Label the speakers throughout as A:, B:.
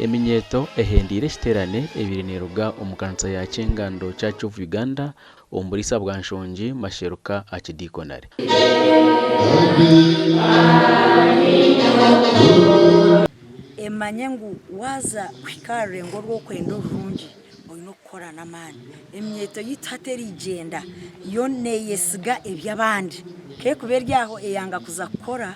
A: Eminyeeto ehendeire ekiteerane ebaire neeruga omu kanisa ya Kyengando Church of Uganda omu buriisa bwa Nshongi Masheruka Archidiaconary.
B: Emanye ngu waaza kuhika aha rurengo orw'okwenda orurungi, oine okukora n'amaani. Eminyeeto yaitu hati erigyenda yo neeyesiga eby'abandi. Ku erikuba eri aho eyanga kuza kukora,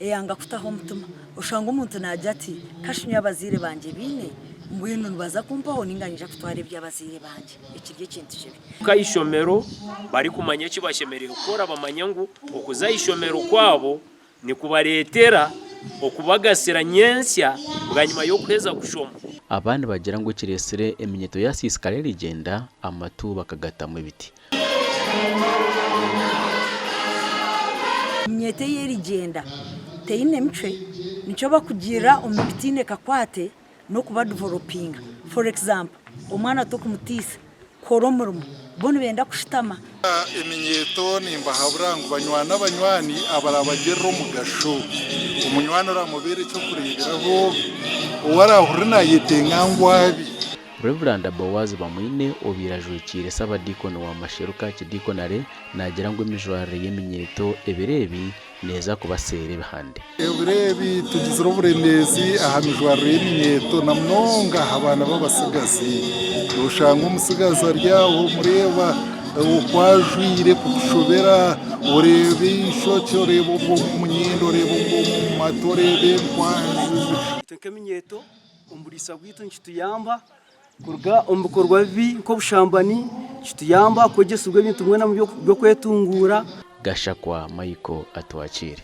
B: eyanga kutaho omutima. Oshanga omuntu naagira ati, Kashi nyowe abazaire bangye baine, mbwenu nibaza kumpaho nainga niinyija kutwara eby'abazaire bangye? Ekiri ekintu kibi.
C: Kuhika aha ishomero barikumanya eki bashemereire kukora bamanye ngu okuza aha ishomero kwabo nikubareetera okubagasira nyentsya bwanyima y'okuheza kushoma.
A: Aba nibagira ngu ekireetsire eminyeeto yaasiisikara erigyenda, amatu bakagatamu ebiti.
B: Eminyeeto ei erigyenda teine micwe, nikyo bakugirira omu bitaine kakwate n'okuba developinga. For example, omwana tokumutiisa kora omurimo, bo nibenda kushutama.
D: Eminyeeto nimbahabura ngu banywane abanywani abarabagirire omugasho. Omunywani oramubeere eky'okureeberaho, ou araahurire naayetenga ngu abe.
A: Rev. Boaz Bamwine obaire ajwekiire Ssabadiikoni wa Masheruka Archidiaconary naagira ngu emijwarire y'eminyeeto ebiro ebi neeza kubaseera ebihande.
D: Ebiro ebi tugizire oburemeezi aha mijwarire y'eminyeeto na munonga aha baana b'abatsigazi. Noshanga omutsigazi ari aho omureeba oku ajwaire kukushobera, oreeba eishokye, oreeba omu nyindo, oreeba omu matu, oreeba enkwanzi.
E: Itwe nk'eminyeeto omu buriisa bwaitu nikituyamba kuruga omu bikorwa bibi nk'obushambani, kituyamba kwegyesibwa ebintu mbwenu by'okwetunguura.
A: Gashakwa Michael Atwakiire.